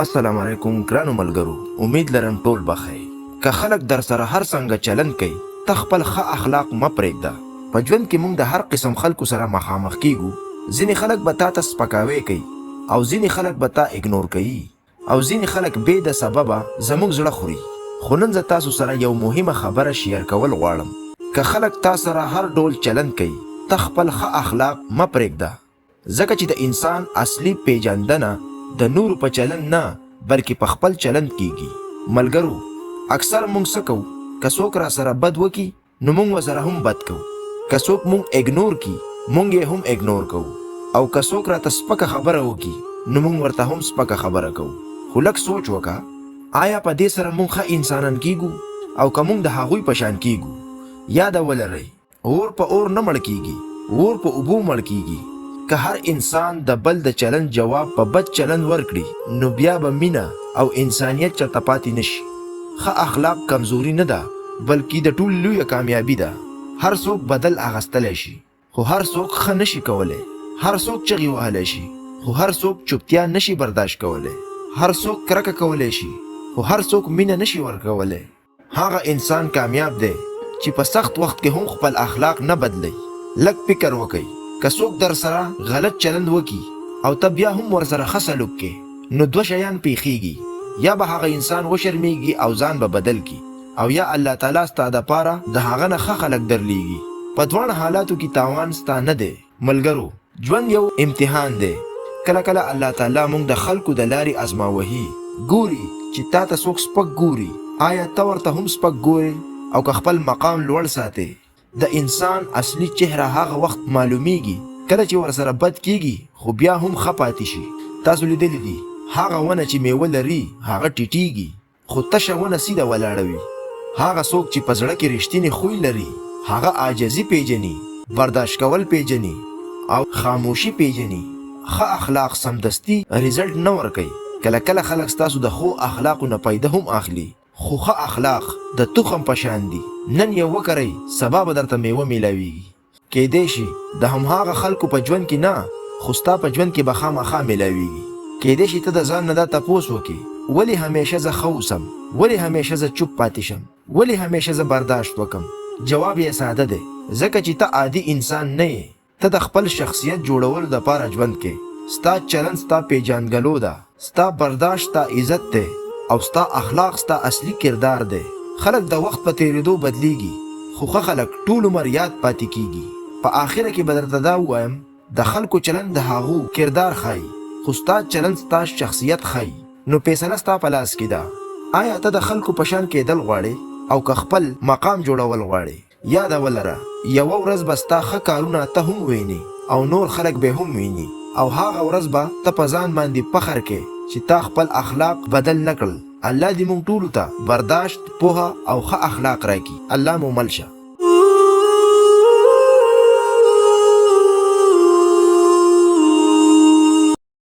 السلام علیکم ګرانو ملګرو، امید لرم ټول به ښه یئ. که خلک درسره هر څنګه چلند کوي، ته خپل ښه اخلاق مه پرېږده. په ژوند کې موږ د هر قسم خلکو سره مخامخ کېږو. ځینې خلک به تا ته سپکاوی کوي او ځینې خلک به تا اګنور کوي او ځینې خلک بې د سببه زموږ زړه خوري. خو نن زه تاسو سره یو مهمه خبره شیر کول غواړم. که خلک تا سره هر ډول چلند کوي، ته خپل ښه اخلاق مه پرېږده. ځکه چې د انسان اصلي پېژندنه د نورو په چلند نه بلکې په خپل چلند کېږي. ملګرو! اکثر مونږ څه کوو، که څوک راسره بد وکړي نو مونږ ورسره هم بد کوو، که څوک مونږ اګنور کړي مونږ یې هم اګنور کوو او که څوک راته سپکه خبره وکړي نو مونږ ورته هم سپکه خبره کوو. خو لږ سوچ وکړه، آیا په دې سره مونږ ښه انسانان کېږو او که مونږ د هغوی په شان کېږو؟ یاده ولرئ! اور په اور نه مړ کیږي، اور په اوبو مړ کیږي. که هر انسان د بل د چلند جواب په بد چلند ورکړي، نو بیا به مینه او انسانیت چرته پاتې نه شي. ښه اخلاق کمزوري نه ده، بلکې د ټولو لویه کامیابي ده. هر څوک بدل اخستلی شي، خو هر څوک ښه نه شي کولی. هر څوک چغې وهلی شي، خو هر څوک چوپتیا نه شي برداشت کولی. هر څوک کرکه کولی شي، خو هر څوک مینه نه شي ورکولی. هغه انسان کامیاب دی چې په سخت وخت کې هم خپل اخلاق نه بدلوي. لږ فکر وکړئ، که څوک درسره غلط چلند وکړي او ته بیا هم ورسره ښه سلوک کې، نو دوه شیان پېښېږي، یا به هغه انسان وشرمېږي او ځان به بدل کړي او یا الله تعالی ستا دپاره د هغه نه ښه خلک درلېږي. په دواړه حالاتو کې تاوان ستا نه دی. ملګرو! ژوند یو امتحان دی، کله کله الله تعالی موږ د خلکو د لارې ازماوهي، ګوري چې تا ته څوک سپک ګوري، آیا ته ورته هم سپک ګورې او که خپل مقام لوړ ساتې؟ د انسان اصلي چهره هغه وخت معلومیږي کله چې ورسره بد کیږي خو بیا هم ښه پاتې شي. تاسو لیدلي دي هغه ونه چې میوه لري هغه ټیټیږي، خو تشه ونه سیده ولاړه وي. هغه څوک چې په زړه کې رښتینی خوی لري، هغه عاجزي پېژني، برداشت کول پېژني او خاموشي پېژني. ښه اخلاق سمدستي رزلټ نه ورکوي. کله کله خلک ستاسو د ښو اخلاقو نه فایده هم اخلي، خو ښه اخلاق د تخم په شان دي، نن یې وکرئ، سبا به درته مېوه مېلاوېږي. کېدای شي د هماغه خلکو په ژوند کې نه، خو ستا په ژوند کې به خامخا ملاوېږي. کېدای شي ته د ځان نه دا تپوس وکړې، ولې همېشه زه ښه اوسم؟ ولې همېشه زه چوپ پاتې شم؟ ولې همېشه زه برداشت وکړم؟ جواب یې ساده دی، ځکه چې ته عادي انسان نه یې. ته د خپل شخصیت جوړولو لپاره ژوند کوې. ستا چلند ستا پېژندګلو ده. ستا برداشت ستا عزت دی او ستا اخلاق ستا اصلي کردار دی. خلک د وخت په تېرېدو بدلېږي، خو ښه خلک ټول عمر یاد پاتې کېږي. په اخره کې به درته دا ووایم، د خلکو چلند د هغو کردار ښايي، خو ستا چلند ستا شخصیت ښايي. نو فیصله ستا په لاس کې ده، ایا ته د خلکو په شان کېدل غواړې او که خپل مقام جوړول غواړې؟ یاده ولره، یوه ورځ به ستا ښه کارونه ته هم وینې او نور خلک به هم ویني او هغه ورځ به ته په ځان باندې فخر کې چې تا خپل اخلاق بدل نه کړل. الله دې موږ ټولو ته برداشت، پوهه او ښه اخلاق راکړي. الله مو مل شه.